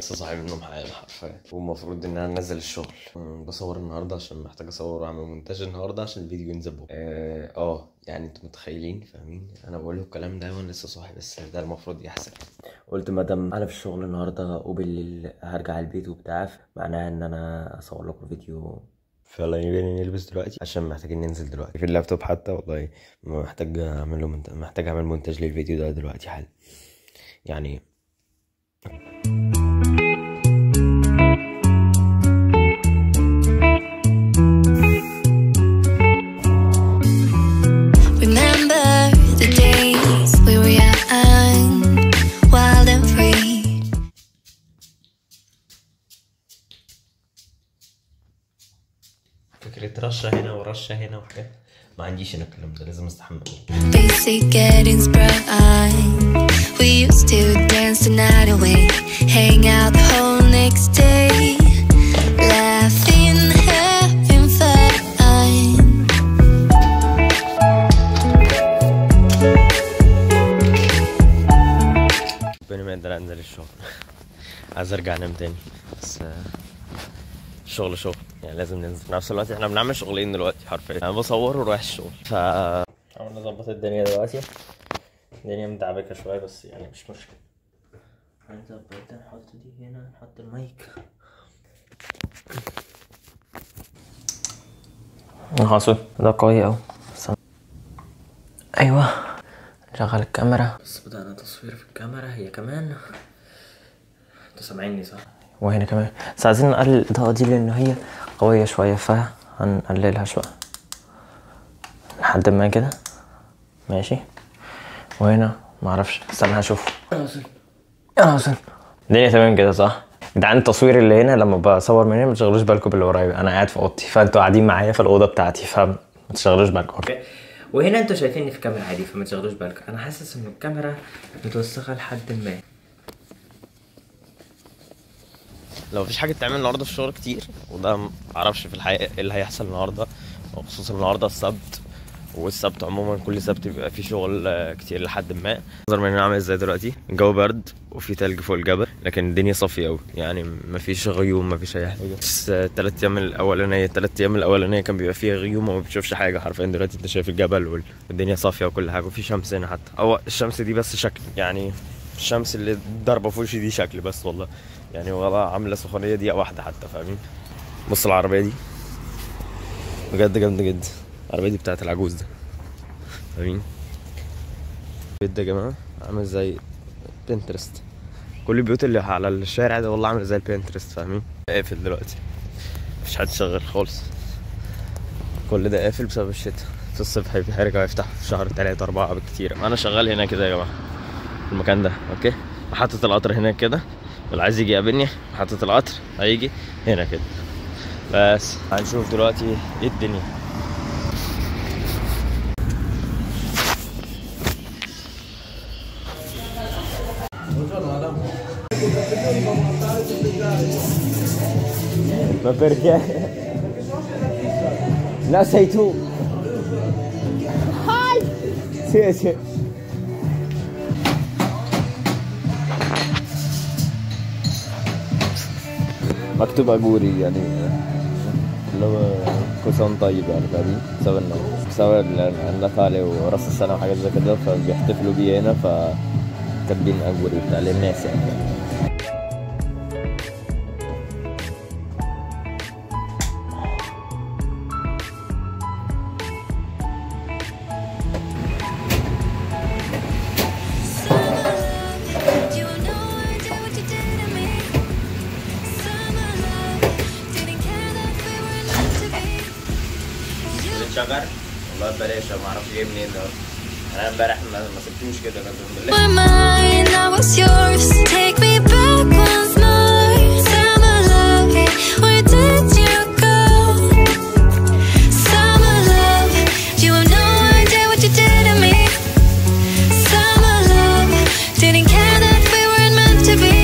لسه صاحي من النوم حالا حرفيا، والمفروض ان انا انزل الشغل. بصور النهارده عشان محتاج اصور واعمل مونتاج النهارده عشان الفيديو ينزل بكره. يعني انتوا متخيلين فاهمين انا بقول لكم الكلام ده وانا لسه صاحي، بس ده المفروض يحصل. قلت ما دام انا في الشغل النهارده وبالليل هرجع البيت وبتاع، معناها ان انا اصور لكم فيديو. فيلا بينا نلبس دلوقتي عشان محتاجين ننزل دلوقتي في اللابتوب حتى، والله محتاج اعمل له محتاج اعمل مونتاج للفيديو ده دلوقتي حالا يعني. Remember the days we were young, wild and free. فكرة رشة هنا ورشة هنا وحاجات ما عنديش انا الكلام ده، لازم استحمى. Basic getting sprung. We used to dance the night away, hang out the whole next day, laughing, having fun. ربنا ما اقدر انزل الشغل، عايز ارجع انام تاني، بس الشغل شغل يعني لازم ننزل. في نفس الوقت احنا بنعمل شغلين دلوقتي حرفيا، انا بصور ورايح الشغل، ف حاول نظبط الدنيا دلوقتي. الدنيا متعبكه شوية بس يعني مش مشكلة. هنظبط، نحط دي هنا، نحط المايك. حاصل ده قوي اوي. ايوه نشغل الكاميرا، بس بدأنا تصوير في الكاميرا هي كمان. انتوا سامعيني صح؟ وهنا كمان، بس عايزين نقلل الإضاءة دي لأن هي قوية شوية، فهنقللها شوية لحد ما كده ماشي. وهنا معرفش، استنى هشوف. الدنيا تمام كده صح؟ جدعان التصوير اللي هنا لما بصور من هنا ما تشغلوش بالكم باللي ورايا، أنا قاعد في أوضتي فأنتوا قاعدين معايا في الأوضة بتاعتي، فما تشغلوش بالكم okay. وهنا انتوا شايفيني في كاميرا عادي فما تشغلوش بالكم. أنا حاسس إن الكاميرا متوسخة لحد ما. لو مفيش حاجة تتعمل النهارده في الشغل كتير، وده معرفش في الحقيقة ايه اللي هيحصل النهارده، وخصوصا النهارده السبت، والسبت عموما كل سبت بيبقى فيه شغل كتير لحد ما. نظر من هنا عامل ازاي دلوقتي؟ الجو برد وفي تلج فوق الجبل، لكن الدنيا صافية قوي يعني مفيش غيوم مفيش اي حاجة. بس الثلاث ايام الاولانية كان بيبقى فيها غيوم وما بتشوفش حاجة حرفيا. دلوقتي انت شايف الجبل والدنيا صافية وكل حاجة، وفي شمس هنا حتى. او الشمس دي بس شكل يعني، الشمس اللي ضاربه في وشي دي شكل بس والله يعني، والله عامله سخونيه دقيقة واحدة حتى فاهمين. بص العربية دي بجد جامدة جدا، العربية دي بتاعت العجوز ده فاهمين. البيت ده يا جماعة عامل زي Pinterest، كل البيوت اللي على الشارع ده والله عامل زي ال Pinterest فاهمين. قافل دلوقتي مفيش حد شغال خالص، كل ده قافل بسبب الشتاء. في الصيف هيرجعوا يفتحوا في شهر 3 4 بالكتير. انا شغال هنا كده يا جماعة في المكان ده okay، محطة القطر هناك كده، واللي عايز يجي يقابلني محطة القطر هيجي هنا كده. بس هنشوف دلوقتي ايه الدنيا. Ma perché? No, sei tu. Hi! Sì, sì. مكتوب auguri يعني اللي هو كل سنة طيب يعني فاهمين، بسبب النتالي وراس السنة وحاجات زي كده، فبيحتفلوا بيه هنا، فكاتبين auguri بتاع للناس يعني. You have no idea what you did to me. Summer love, didn't care that we were meant to be. You شجر والله ببلاش، ما اعرفش جاي منين ده. انا امبارح ما سبتوش كده قسما بالله. were mine, I was yours. Take me back once more. Summer love, where did you go? Summer love, you have no idea what you did to me. Summer love, didn't care that we weren't meant to be.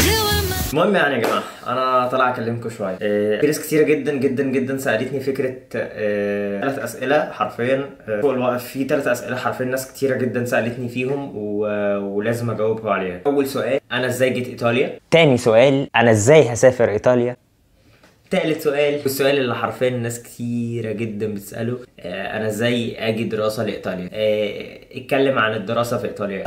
You were mine. المهم يعني يا جماعة انا طلع اطلع اكلمكم شوية. في ناس كتيرة جدا جدا جدا سالتني فكرة 3 اسئلة حرفيا فوق الوقف. في 3 اسئلة حرفيا ناس كتيرة جدا سالتني فيهم ولازم اجاوبكم عليها. اول سؤال، انا ازاي جيت ايطاليا؟ تاني سؤال، انا ازاي هسافر ايطاليا؟ تالت سؤال، والسؤال اللي حرفيا ناس كتيرة جدا بتسأله، انا ازاي اجي دراسة لايطاليا؟ اتكلم عن الدراسة في ايطاليا.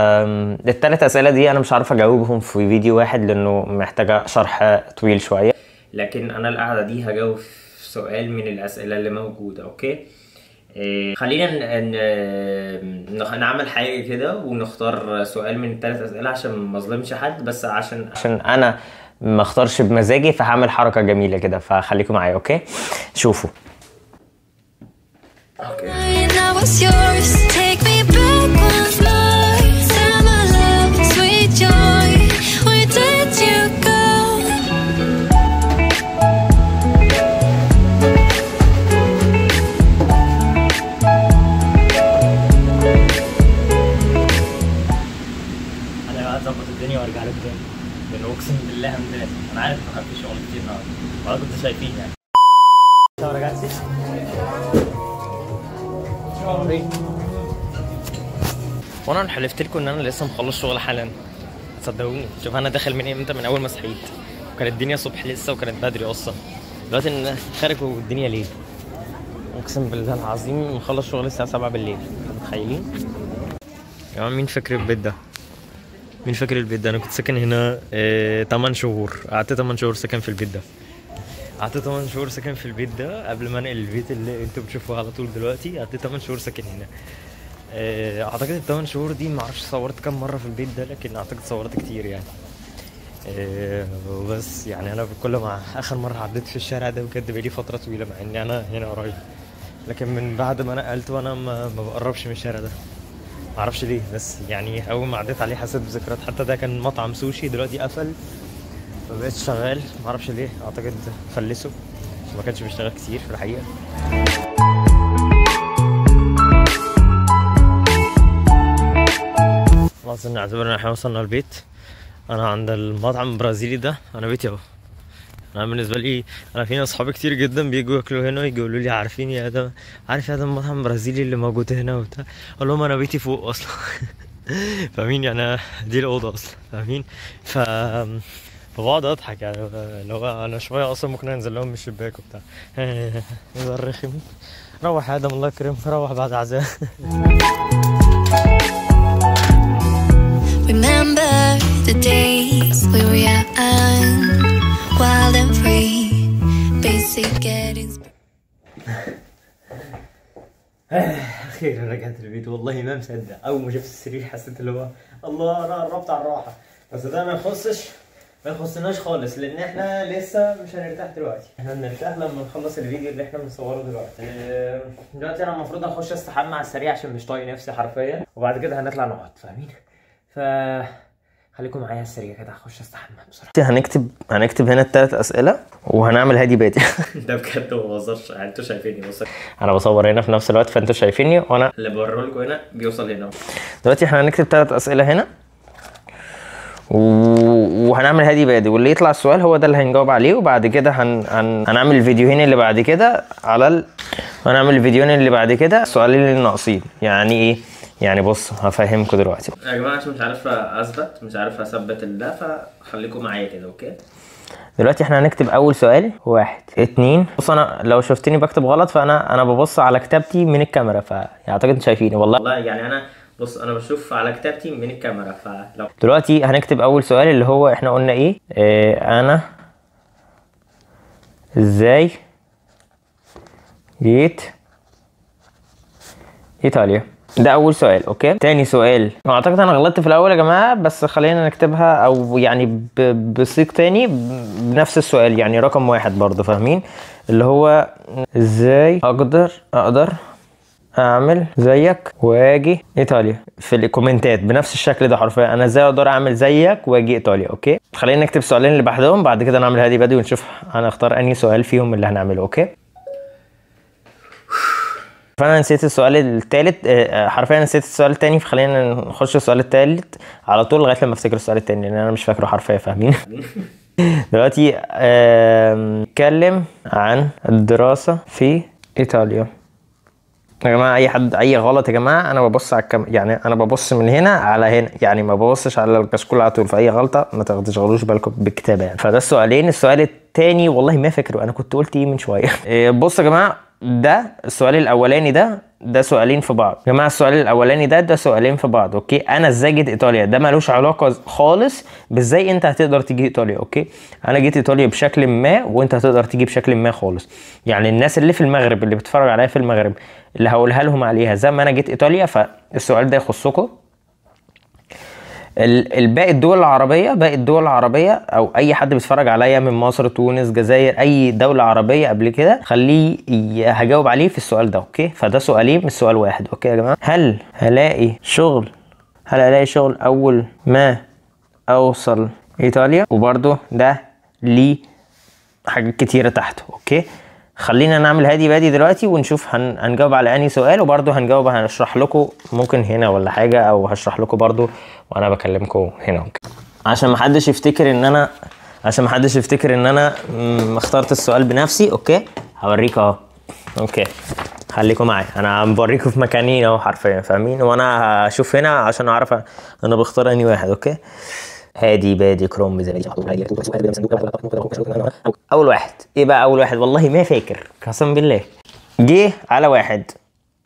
التلات اسئلة دي انا مش عارف اجاوبهم في فيديو واحد لانه محتاجة شرح طويل شوية، لكن انا القعدة دي هجاوب سؤال من الاسئلة اللي موجودة. okay، خلينا نعمل حاجة كده ونختار سؤال من التلات اسئلة عشان ما اظلمش حد، بس عشان انا ما اختارش بمزاجي، فهعمل حركة جميلة كده، فخليكم معايا. okay، شوفوا. okay، انا بقى اظبط الدنيا وارجع لكم تاني، لان اقسم بالله همدان. انا عارف انه كان في شغل كتير النهارده ولا كنتوا شايفين يعني. Ciao ragazzi. وانا حلفت لكم ان انا لسه مخلص شغل حالا، صدقوني. شوف انا داخل من امتى، من اول ما صحيت، وكانت الدنيا صبح لسه وكانت بدري اصلا. دلوقتي انا خارج والدنيا ليل، اقسم بالله العظيم مخلص شغل الساعة 7 بالليل، متخيلين؟ يا جماعة مين فاكر البيت ده؟ مين فاكر البيت ده؟ انا كنت ساكن هنا 8 شهور، قعدت 8 شهور ساكن في البيت ده. قعدت 8 شهور ساكن في البيت ده قبل ما انقل البيت اللي انتوا بتشوفوه على طول دلوقتي. قعدت 8 شهور ساكن هنا. اعتقد ال 8 شهور دي معرفش صورت كام مرة في البيت ده، لكن اعتقد صورت كتير يعني. بس يعني انا كل ما اخر مرة عديت في الشارع ده بجد بقالي فترة طويلة، مع اني انا هنا قريب، لكن من بعد ما نقلت وانا ما بقربش من الشارع ده، معرفش ليه. بس يعني اول ما عديت عليه حسيت بذكريات. حتى ده كان مطعم سوشي، دلوقتي قفل، ما بقتش شغال، معرفش ليه، اعتقد فلسوا، ما كانش بيشتغل كتير في الحقيقة. خلاص نعتبر ان احنا وصلنا البيت. انا عند المطعم البرازيلي ده، انا بيتي اهو. انا بالنسبة لي، انا في ناس اصحابي كتير جدا بيجوا ياكلوا هنا ويجوا يقولوا لي عارفين يا ادم، عارف يا ادم المطعم البرازيلي اللي موجود هنا وبتاع، اقول لهم انا بيتي فوق اصلا. فاهمين يعني، دي الاوضة اصلا، فاهمين؟ فبقعد اضحك يعني، لو انا شوية اصلا ممكن انزل لهم من الشباك وبتاع. رخم. روح يا ادم الله يكرمك، روح بعد عزاء. Remember the days we were young, wild and free, basic getting. اخيرا رجعت البيت، والله ما مصدق. اول ما شفت السرير حسيت اللي هو الله، انا قربت على الراحة. بس ده ما يخصناش خالص، لان احنا لسه مش هنرتاح دلوقتي. احنا هنرتاح لما نخلص الفيديو اللي احنا بنصوره دلوقتي. دلوقتي انا المفروض اخش استحمى على السريع عشان مش طايق نفسي حرفيا، وبعد كده هنطلع نقعد، فاهمين؟ ف خليكم معايا السريع كده، هخش استحمى بسرعة. هنكتب هنا الثلاث اسئلة وهنعمل هادي بادي. ده بجد ما بهزرش، انتوا شايفيني، بص انا بصور هنا في نفس الوقت فانتوا شايفيني، وانا اللي بوريه لكم هنا بيوصل هنا. دلوقتي احنا هنكتب 3 اسئلة هنا وهنعمل هادي بادي، واللي يطلع السؤال هو ده اللي هنجاوب عليه. وبعد كده هنعمل الفيديوهين اللي بعد كده على هنعمل الفيديوهين اللي بعد كده السؤالين اللي ناقصين. يعني ايه؟ يعني بص هفهمكم دلوقتي يا جماعة، عشان مش عارف اثبت، مش عارف اثبت ده، فخليكم معايا كده. okay، دلوقتي احنا هنكتب اول سؤال 1 2. بص انا لو شفتني بكتب غلط فانا ببص على كتابتي من الكاميرا، فاعتقد انتوا شايفيني. والله يعني انا بص انا بشوف على كتابتي من الكاميرا. فلو دلوقتي هنكتب اول سؤال اللي هو احنا قلنا ايه؟ انا ازاي جيت ايطاليا؟ ده اول سؤال. okay، تاني سؤال، اعتقد انا غلطت في الاول يا جماعة، بس خلينا نكتبها او يعني بصيغ تاني بنفس السؤال، يعني رقم 1 برضه، فاهمين؟ اللي هو ازاي اقدر اعمل زيك واجي ايطاليا؟ في الكومنتات بنفس الشكل ده حرفيا، انا ازاي اقدر اعمل زيك واجي ايطاليا. okay، خلينا نكتب السؤالين اللي بعدهم، بعد كده نعمل هادي بادي ونشوف هنختار انهي سؤال فيهم اللي هنعمله. okay، فانا نسيت السؤال الثالث، حرفيا نسيت السؤال الثاني، فخلينا نخش السؤال الثالث على طول لغاية لما افتكر السؤال الثاني لان انا مش فاكره حرفيا، فاهمين؟ دلوقتي نتكلم عن الدراسة في ايطاليا. يا جماعة اي حد اي غلط يا جماعة، انا ببص على يعني انا ببص من هنا على هنا، يعني ما ببصش على الكشكول على طول، فاي غلطه ما تشغلوش بالكم بالكتابة يعني. فده السؤالين. السؤال الثاني والله ما فاكره انا كنت قلت ايه من شوية. بصوا يا جماعة، ده السؤال الاولاني، ده سؤالين في بعض يا جماعة. السؤال الاولاني ده سؤالين في بعض. okay، انا ازاي جيت ايطاليا ده ملوش علاقة خالص بازاي انت هتقدر تيجي ايطاليا. okay، انا جيت ايطاليا بشكل ما وانت هتقدر تيجي بشكل ما خالص. يعني الناس اللي في المغرب اللي بتتفرج عليا في المغرب اللي هقولها لهم عليها زي ما انا جيت ايطاليا، فالسؤال ده يخصكم. الباقي الدول العربية، باقي الدول العربية او اي حد بيتفرج عليا من مصر، تونس، جزائر، اي دولة عربية قبل كده، خليه هجاوب عليه في السؤال ده. okay، فده سؤالين مش سؤال واحد. okay يا جماعة، هل هلاقي شغل، هل الاقي شغل اول ما اوصل ايطاليا؟ وبرده ده ليه حاجات كتيرة تحته. okay، خلينا نعمل هادي بادي دلوقتي ونشوف هنجاوب على انهي سؤال، وبرده هنجاوب، هنشرح لكم ممكن هنا ولا حاجة، او هشرح لكم برده وانا بكلمكم هنا. okay، عشان ما حدش يفتكر ان انا، عشان ما حدش يفتكر ان انا اخترت السؤال بنفسي. okay، هوريك اهو. okay، خليكم معايا، انا بوريكم في مكانين اهو حرفيا، فاهمين؟ وانا هشوف هنا عشان اعرف انا بختار انهي واحد. okay، هادي بادي كروم زي اول واحد. ايه بقى اول واحد؟ والله ما فاكر قسم بالله. جه على واحد،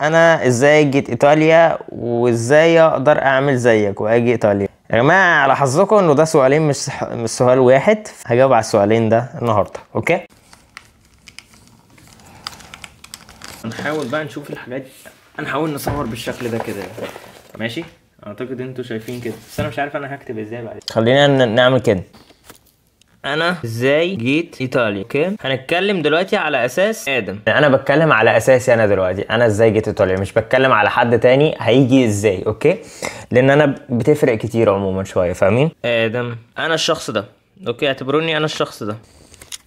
انا ازاي جيت ايطاليا وازاي اقدر اعمل زيك واجي ايطاليا؟ يا جماعة على حظكم انه ده سؤالين مش سؤال واحد، هجاوب على السؤالين ده النهارده. okay، هنحاول بقى نشوف الحاجات، هنحاول نصور بالشكل ده كده، ماشي؟ اعتقد انتوا شايفين كده، بس انا مش عارف انا هكتب ازاي بعد. خلينا نعمل كده. انا ازاي جيت ايطاليا؟ okay، هنتكلم دلوقتي على اساس ادم. انا بتكلم على اساسي انا دلوقتي، انا ازاي جيت ايطاليا، مش بتكلم على حد تاني هيجي ازاي. okay، لان انا بتفرق كتير عموما شوية، فاهمين؟ ادم، انا الشخص ده. okay، اعتبروني انا الشخص ده،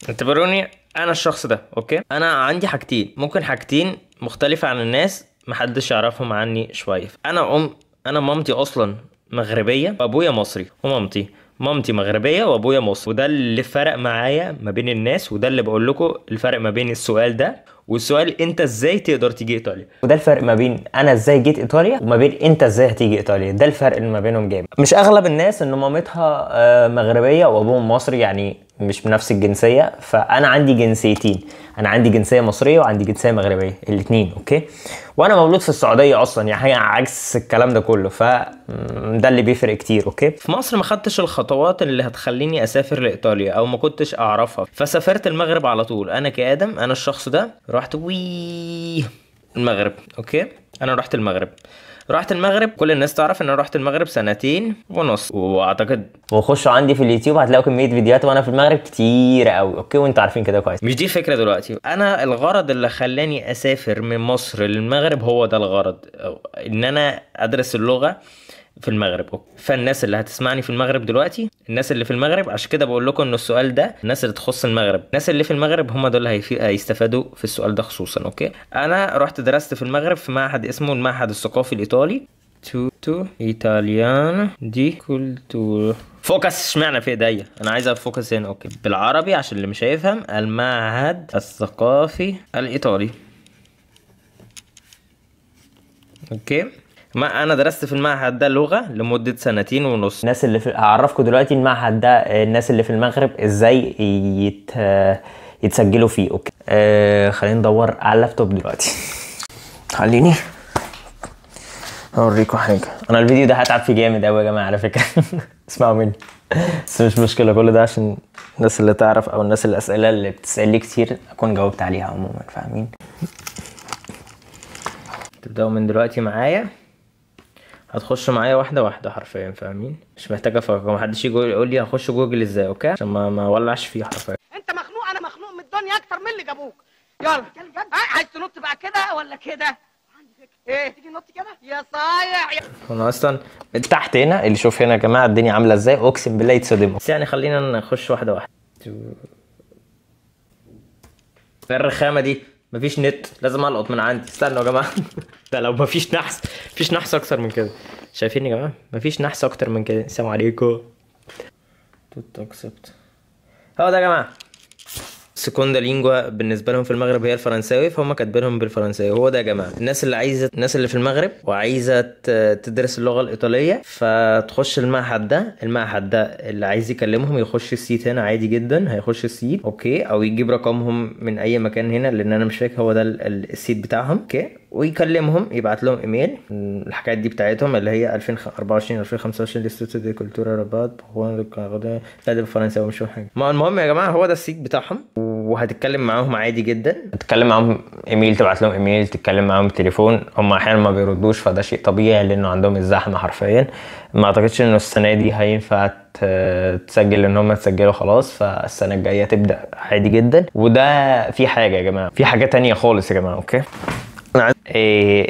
اعتبروني انا الشخص ده. okay، انا عندي حاجتين، ممكن حاجتين مختلفة عن الناس محدش يعرفهم عني شوية. انا انا مامتي اصلا مغربية وابويا مصري، ومامتي مغربية وابويا مصري، وده اللي فرق معايا ما بين الناس، وده اللي بقول لكم الفرق ما بين السؤال ده والسؤال انت ازاي تقدر تيجي ايطاليا. وده الفرق ما بين انا ازاي جيت ايطاليا وما بين انت ازاي هتيجي ايطاليا. ده الفرق اللي ما بينهم جامد. مش اغلب الناس ان مامتها مغربية وابوهم مصري، يعني مش بنفس الجنسية. فانا عندي جنسيتين، انا عندي جنسية مصرية وعندي جنسية مغربية، الاثنين. okay، وانا مولود في السعودية اصلا، يعني عكس الكلام ده كله، فده اللي بيفرق كتير. okay، في مصر ما خدتش الخطوات اللي هتخليني اسافر لايطاليا او ما كنتش اعرفها، فسافرت المغرب على طول. انا كادم، انا الشخص ده رحت المغرب. okay، انا رحت المغرب، رحت المغرب، كل الناس تعرف ان انا رحت المغرب 2.5 سنين، واعتقد وخشوا عندي في اليوتيوب هتلاقوا كمية فيديوهات وانا في المغرب كتير قوي. okay، وانتوا عارفين كده كويس. مش دي الفكرة دلوقتي. انا الغرض اللي خلاني اسافر من مصر للمغرب هو ده الغرض، ان انا ادرس اللغة في المغرب. فالناس اللي هتسمعني في المغرب دلوقتي، الناس اللي في المغرب، عشان كده بقول لكم ان السؤال ده الناس اللي تخص المغرب، الناس اللي في المغرب هم دول اللي هيستفادوا في السؤال ده خصوصا. okay، انا رحت درست في المغرب في معهد اسمه المعهد الثقافي الايطالي، Istituto Italiano di Cultura. focus، اشمعنى في ايديا؟ انا عايز focus هنا. okay، بالعربي عشان اللي مش هيفهم، المعهد الثقافي الايطالي. okay، ما انا درست في المعهد ده لغة لمدة 2.5 سنين. الناس اللي في هعرفكم دلوقتي المعهد ده، الناس اللي في المغرب ازاي يتسجلوا فيه. okay، خلينا ندور على اللابتوب دلوقتي. خليني اوريكم حاجة. انا الفيديو ده هتعب فيه جامد قوي يا جماعة على فكرة. اسمعوا مني، بس مش مشكلة، كل ده عشان الناس اللي تعرف او الناس الاسئلة اللي بتسالني كتير اكون جاوبت عليها عموما، فاهمين؟ تبداوا من دلوقتي معايا، هتخشوا معايا واحدة واحدة حرفيا، فاهمين؟ مش محتاجه افكر، محدش يجي يقول لي هخش جوجل ازاي. okay، عشان ما اولعش فيه حرفيا. انت مخنوق، انا مخنوق من الدنيا اكتر من اللي جابوك. يلا عايز تنط بقى كده ولا كده؟ ايه تيجي نط كده يا صايع؟ انا اصلا تحت هنا اللي شوف هنا يا جماعة الدنيا عامله ازاي، اقسم بالله يتصدموا. بس يعني خلينا نخش واحدة واحدة. الرخامه دي مفيش نت، لازم القط من عندي. استنوا يا جماعة. ده لو مفيش نحس، مفيش نحس اكتر من كده. شايفين يا جماعة؟ مفيش نحس اكتر من كده. السلام عليكم. to accept. هو ده يا جماعة seconda lingua بالنسبة لهم في المغرب هي الفرنساوي، فهم كاتبينهم بالفرنساوي. هو ده يا جماعة الناس اللي عايزه، الناس اللي في المغرب وعايزه تدرس اللغة الايطالية فتخش المعهد ده. المعهد ده اللي عايز يكلمهم يخش ال site هنا عادي جدا، هيخش ال site okay، او يجيب رقمهم من اي مكان هنا لان انا مش فاكر هو ده ال site بتاعهم okay، ويكلمهم يبعت لهم ايميل. الحاجات دي بتاعتهم اللي هي 2024 2025 l'Istituto di Cultura Rabat، لا ده بالفرنساوي مش فاهم حاجة. ما المهم يا جماعة هو ده ال site بتاعهم، وهتتكلم معاهم عادي جدا، تتكلم معاهم ايميل، تبعت لهم ايميل، تتكلم معاهم تليفون. هم احيانا ما بيردوش فده شيء طبيعي لانه عندهم الزحمة حرفيا. ما اعتقدش انه السنة دي هينفع تسجل ان هم تسجلوا خلاص، فالسنة الجاية تبدا عادي جدا. وده في حاجة يا جماعة، في حاجة تانية خالص يا جماعة okay،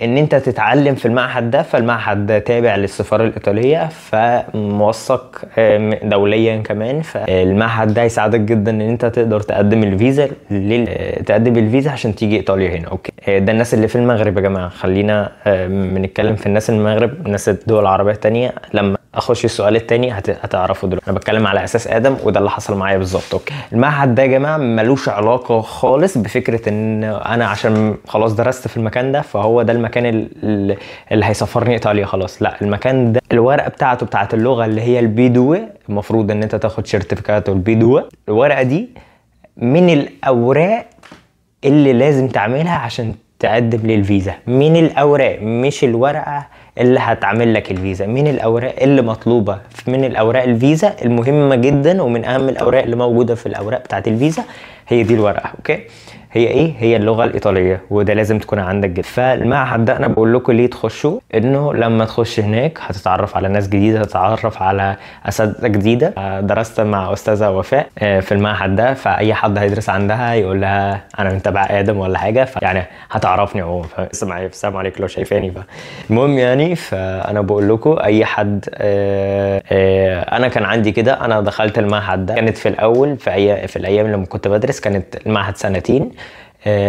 ان انت تتعلم في المعهد ده. فالمعهد ده تابع للسفاره الايطالية فموثق دوليا كمان، فالمعهد ده هيساعدك جدا ان انت تقدر تقدم الفيزا تقدم الفيزا عشان تيجي ايطاليا هنا okay. ده الناس اللي في المغرب يا جماعة، خلينا بنتكلم في الناس المغرب، الناس الدول العربية التانية لما اخش السؤال التاني هتعرفوا دلوقتي. انا بتكلم على اساس ادم وده اللي حصل معايا بالظبط okay. المعهد ده يا جماعة ملوش علاقة خالص بفكره ان انا عشان خلاص درست في المكان ده فهو ده المكان اللي هيسفرني ايطاليا خلاص، لا. المكان ده الورقة بتاعته بتاعت اللغة اللي هي ال B2، المفروض ان انت تاخد certificato ال B2. الورقة دي من الاوراق اللي لازم تعملها عشان تقدم للفيزا، من الاوراق، مش الورقة اللي هتعمل لك الفيزا، من الاوراق اللي مطلوبه من الاوراق الفيزا المهمة جدا، ومن اهم الاوراق اللي موجودة في الاوراق بتاعت الفيزا هي دي الورقة okay. هي ايه؟ هي اللغة الايطالية، وده لازم تكون عندك جدا. فالمعهد ده انا بقول لكم ليه تخشوا، انه لما تخش هناك هتتعرف على ناس جديدة، هتتعرف على اساتذة جديدة. درست مع استاذه وفاء في المعهد ده، فاي حد هيدرس عندها يقول لها انا من تبع ادم ولا حاجة، يعني هتعرفني عموما. اسمعي السلام عليكم لو شايفاني. المهم يعني فانا بقول لكم اي حد، انا كان عندي كده، انا دخلت المعهد ده كانت في الاول في الايام لما كنت بدرس كانت المعهد سنتين،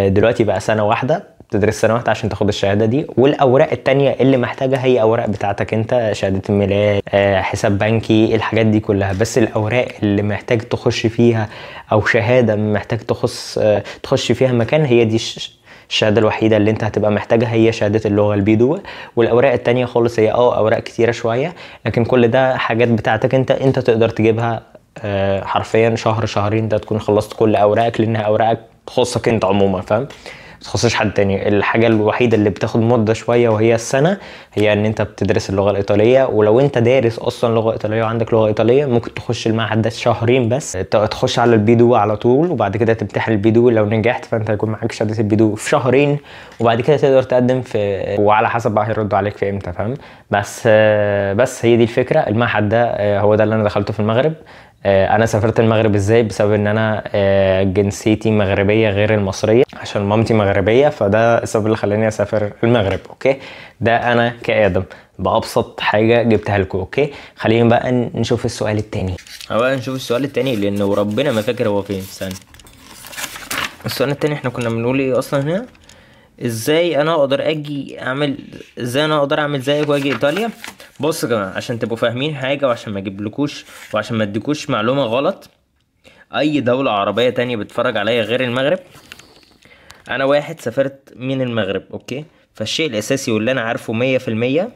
دلوقتي بقى سنة واحدة، تدرس سنة واحدة عشان تاخد الشهادة دي. والاوراق التانية اللي محتاجها هي اوراق بتاعتك انت، شهادة الميلاد، حساب بنكي، الحاجات دي كلها. بس الاوراق اللي محتاج تخش فيها او شهادة محتاج تخش فيها مكان، هي دي الشهادة الوحيدة اللي انت هتبقى محتاجها، هي شهادة اللغة ال B2. والاوراق التانية خالص هي اوراق كتيرة شوية، لكن كل ده حاجات بتاعتك انت، انت تقدر تجيبها حرفيا شهر شهرين انت تكون خلصت كل اوراقك، لانها اوراقك تخصك انت عموما، فاهم؟ ما تخصش حد تاني. الحاجة الوحيدة اللي بتاخد مده شوية وهي السنة، هي ان انت بتدرس اللغة الايطالية. ولو انت دارس اصلا لغة ايطالية وعندك لغة ايطالية ممكن تخش المعهد ده شهرين بس، تخش على ال B2 على طول، وبعد كده تمتحن ال B2. لو نجحت فانت هيكون معاك شهادة ال B2 في شهرين، وبعد كده تقدر تقدم في، وعلى حسب بقى هيردوا عليك في امتى، فاهم؟ بس هي دي الفكرة. المعهد ده هو ده اللي انا دخلته في المغرب. انا سافرت المغرب ازاي؟ بسبب ان انا جنسيتي مغربية غير المصرية، عشان مامتي مغربية، فده السبب اللي خلاني اسافر المغرب okay. ده انا كادم بابسط حاجة جبتها لكم okay. خلينا بقى نشوف السؤال التاني. بقى نشوف السؤال التاني لانه ربنا ما فاكر هو فين. استنى، السؤال التاني احنا كنا بنقول ايه اصلا هنا؟ ازاي انا اقدر اجي اعمل، ازاي انا اقدر اعمل زيك واجي ايطاليا؟ بصوا يا جماعة عشان تبقوا فاهمين حاجة، وعشان ما اجيبلكوش وعشان ما اديكوش معلومة غلط، اي دولة عربية تانية بتتفرج عليا غير المغرب، انا واحد سافرت من المغرب okay، فالشيء الاساسي واللي انا عارفه 100%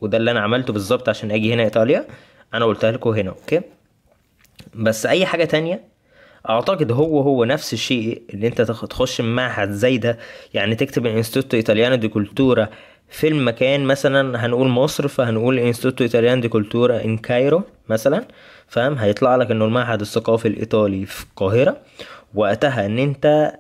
وده اللي انا عملته بالظبط عشان اجي هنا ايطاليا، انا قلتها لكم هنا okay. بس اي حاجة تانية اعتقد هو نفس الشيء، اللي انت تخش معهد زي ده، يعني تكتب Istituto Italiano di Cultura في المكان، مثلا هنقول مصر فهنقول Istituto Italiano di Cultura in Cairo مثلا، فاهم؟ هيطلع لك انه المعهد الثقافي الايطالي في القاهرة. وقتها ان انت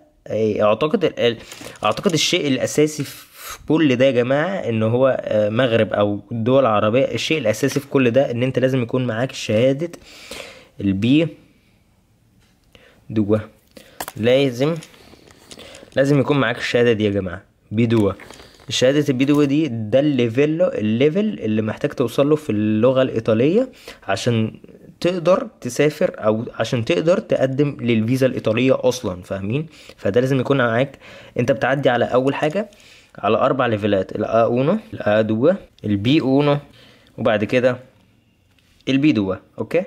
اعتقد الشيء الاساسي في كل ده يا جماعة ان هو مغرب او الدول العربية، الشيء الاساسي في كل ده ان انت لازم يكون معاك شهادة ال B2. لازم يكون معاك الشهادة دي يا جماعة، B2. شهادة ال B2 دي ده ال level اللي محتاج توصله في اللغة الايطالية عشان تقدر تسافر او عشان تقدر تقدم للفيزا الايطالية اصلا، فاهمين؟ فده لازم يكون معاك. انت بتعدي على اول حاجة على 4 ليفلات، ال A1، ال A2، ال B1، وبعد كده ال B2 okay.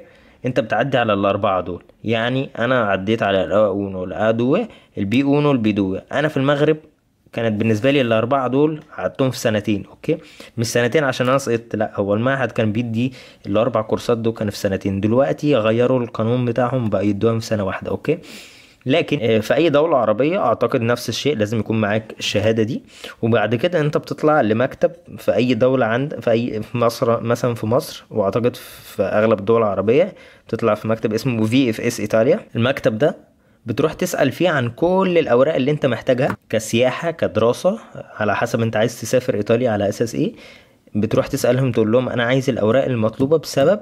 انت بتعدي على الاربعة دول. يعني انا عديت على ال A1 وال A2 ال B1 وال B2. انا في المغرب كانت بالنسبة لي الاربعة دول قعدتهم في سنتين، okay؟ مش سنتين عشان انا سقطت، لا، هو المعهد كان بيدي الاربع كورسات دول كانوا في سنتين. دلوقتي غيروا القانون بتاعهم بقى يدوهم في سنة واحدة، okay؟ لكن في اي دولة عربية اعتقد نفس الشيء، لازم يكون معاك الشهادة دي. وبعد كده انت بتطلع لمكتب في اي دولة، عند في اي في مصر مثلا، في مصر واعتقد في اغلب الدول العربية بتطلع في مكتب اسمه VFS ايطاليا. المكتب ده بتروح تسأل فيه عن كل الأوراق اللي انت محتاجها كسياحة كدراسة، على حسب انت عايز تسافر إيطاليا على أساس ايه. بتروح تسألهم تقول لهم أنا عايز الأوراق المطلوبة بسبب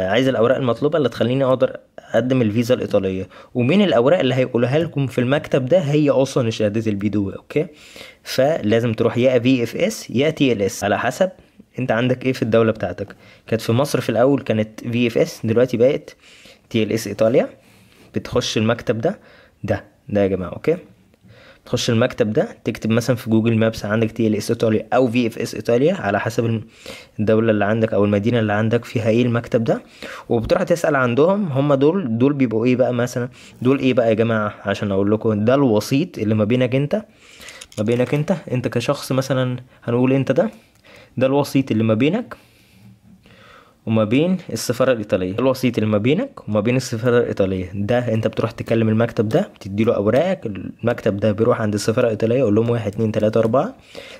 عايز الأوراق المطلوبة اللي تخليني أقدر أقدم الفيزا الإيطالية. ومين الأوراق اللي هيقولها لكم في المكتب ده هي أصلا شهادة ال B2، okay؟ فلازم تروح يا VFS يا TLS على حسب انت عندك ايه في الدولة بتاعتك. كانت في مصر في الأول كانت VFS، دلوقتي بقت TLS إيطاليا. بتخش المكتب ده ده ده يا جماعة، okay؟ تخش المكتب ده تكتب مثلا في Google Maps عندك TLS ايطاليا او VFS ايطاليا على حسب الدولة اللي عندك او المدينة اللي عندك فيها ايه المكتب ده، وبتروح تسأل عندهم. هم دول بيبقوا ايه بقى مثلا، دول ايه بقى يا جماعة عشان اقول لكم، ده الوسيط اللي ما بينك انت، ما بينك انت، انت كشخص مثلا هنقول انت ده الوسيط اللي ما بينك وما بين السفارة الإيطالية، الوسيط اللي ما بينك وما بين السفارة الإيطالية ده. انت بتروح تكلم المكتب ده، بتديله أوراقك، المكتب ده بيروح عند السفارة الإيطالية يقول لهم 1 2 3 4.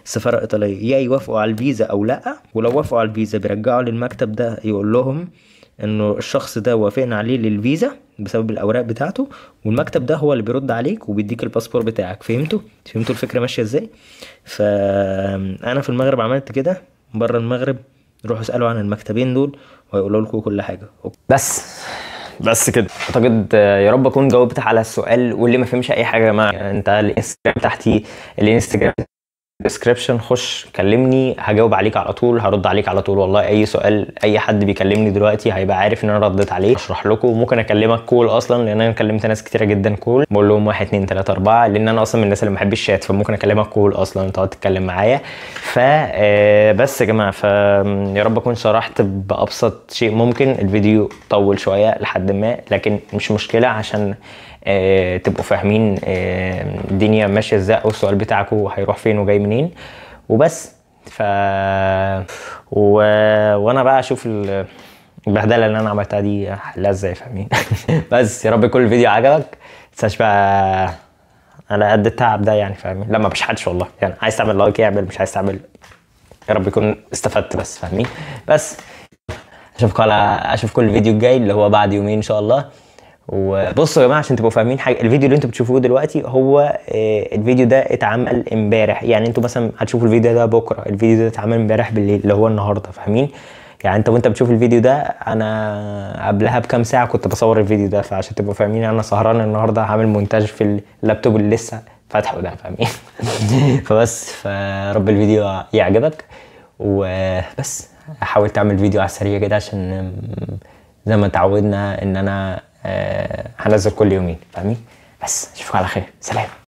السفارة الإيطالية يا يوافقوا على الفيزا أو لأ، ولو وافقوا على الفيزا بيرجعوا للمكتب ده يقول لهم إنه الشخص ده وافقنا عليه للفيزا بسبب الأوراق بتاعته، والمكتب ده هو اللي بيرد عليك وبيديك الباسبور بتاعك. فهمتوا؟ فهمتوا الفكرة ماشية ازاي؟ فأنا في المغرب عملت كده، بره المغرب روحوا اسألوا عن المكتبين دول وهيقولوا لكم كل حاجة. بس كده اعتقد يا رب اكون جاوبت على السؤال. واللي ما فهمش اي حاجة يا جماعة، انت الانستجرام تحتي، الانستجرام description، خش كلمني هجاوب عليك على طول، هرد عليك على طول والله. اي سؤال اي حد بيكلمني دلوقتي هيبقى عارف ان انا رديت عليه، اشرح لكم. ممكن اكلمك call اصلا، لان انا كلمت ناس كتيرة جدا call، بقول لهم 1 2 3 4، لان انا اصلا من الناس اللي ما بحبش الشات، فممكن اكلمك call اصلا تقعد تتكلم معايا. ف بس يا جماعة، ف يا رب اكون شرحت بابسط شيء ممكن. الفيديو طول شوية لحد ما، لكن مش مشكلة عشان تبقوا فاهمين الدنيا ماشية ازاي، او السؤال بتاعكم هيروح فين وجاي منين وبس. ف وانا بقى اشوف البهدله اللي انا عملتها دي احلها ازاي، فاهمين؟ بس يا رب يكون الفيديو عجبك، متنساش بقى على قد التعب ده يعني، فاهمين؟ لا ما بشحتش والله يعني، عايز تعمل like اعمل، مش عايز تعمل يا رب يكون استفدت بس، فاهمين؟ بس اشوفكم على اشوفكم الفيديو الجاي اللي هو بعد يومين ان شاء الله. وبصوا يا جماعة عشان تبقوا فاهمين حاجة، الفيديو اللي انتوا بتشوفوه دلوقتي هو الفيديو ده اتعمل امبارح، يعني انتوا مثلا هتشوفوا الفيديو ده بكره، الفيديو ده اتعمل امبارح بالليل اللي هو النهارده، فاهمين؟ يعني انت وانت بتشوف الفيديو ده انا قبلها بكام ساعة كنت بصور الفيديو ده، فعشان تبقوا فاهمين انا سهران النهارده هعمل مونتاج في اللابتوب اللي لسه فاتحة ده، فاهمين؟ فبس، فرب الفيديو يعجبك، وبس حاول تعمل فيديو على السريع كده عشان زي ما اتعودنا ان انا هنزل كل يومين، فاهمين؟ بس اشوفكم على خير، سلام.